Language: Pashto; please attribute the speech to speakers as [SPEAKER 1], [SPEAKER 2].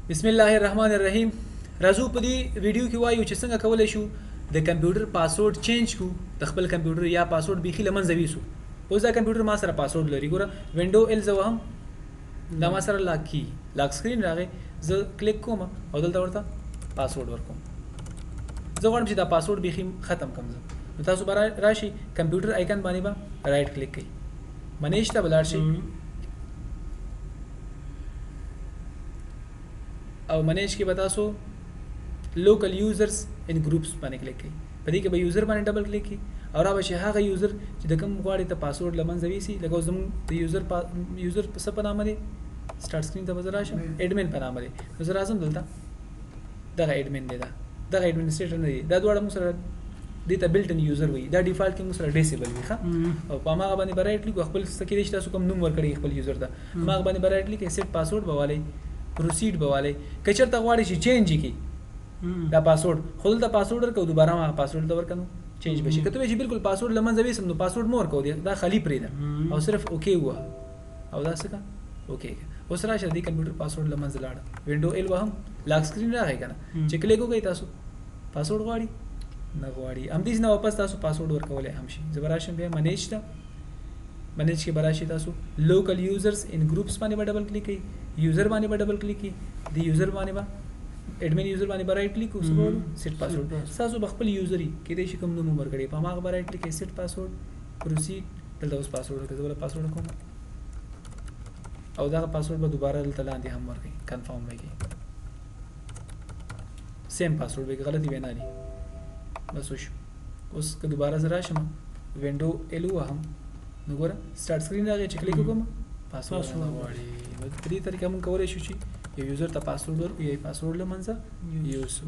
[SPEAKER 1] بسم الله الرحمن الرحیم. راځو په دې ویډیو کې وایو چې څنګه کولی شو د کمپیوټر password change کو، د خپل کمپیوټر یا پاسورډ بیخي له منځه ویسو. اوس دا کمپیوټر ما سره پاسورډ لري، ګوره window L زه وهم، دا ما سره lock کی lock screen راغی، زه کلیک کوم او دلته ورته پاسورډ ورکوم. زه غواړم چې دا پاسورډ بیخي ختم کړم. زه نو تاسو به راشي کمپیوټر icon باندې به right click کوئ، manage ته به لاړ شئ او manage کې به تاسو local users and groups باندې کلیک کړئ. په دې کې به user باندې double click کړئ او را به شي هغه user چې د کوم غواړي ته پاسورډ له منځه ویسي. لکه اوس زموږ د user user په څه په نامه دی، start screen ته به زه راشم، اډمن په نامه دی، نو زه راځم دلته دغه اډمن دی، دا دغه administrator نه دی، دا دواړه موږ سره دې ته built in user وایي، دا default کې موږ سره disable وي. ښه، او په هماغه باندې به right click خپل څه کېدای شي تاسو کوم نوم ورکړئ خپل user ته، هماغه باندې به right click، set password به والئ، proceed به والئ. که چېرته غواړئ چې change یې کړي دا پاسورډ، خو دلته پاسورډ ورکړو، دوباره ما پاسورډ ته ورکړو change به شي. که ته وایې چې بالکل پاسورډ له منځه ویسم نو پاسورډ مه ورکوه، دا خالي پرېږده او صرف okay ووهه او دا څه که okay که. اوس راشه دې کمپیوټر پاسورډ له منځه لاړه، window L وهم، lock screen راغی که نه، چې کلیک وکړئ تاسو پاسورډ غواړي نه غواړي، همدې نه واپس تاسو پاسورډ ورکولی هم شي. زه به راشم بیا manage ته، manage کې به راشي تاسو local users and groups باندې به double click کوئ، user باندې به double click کوئ، د user باندې به admin user باندې به right click وکړو، set password. تاسو به خپل user یې کېدای شي کوم نوم ورکړئ، په هماغه به right click کوئ، set password، proceed، دلته اوس پاسورډ ورکړئ، زه به پاسورډ کوم او دغه پاسورډ به دوباره دلته لاندې هم ورکړئ، confirm به کړئ، same password به غلطي به نه لري. بس وشو. اوس که دوباره زه راشم window L ووهم نو ګوره start screen راغی، چې کلیک وکړم پاسورډ نه غواړي. په دې طریقه موږ کولی شو چې یو user ته پاسورډ ورکړو یا یې پاسورډ له منځه یوسو.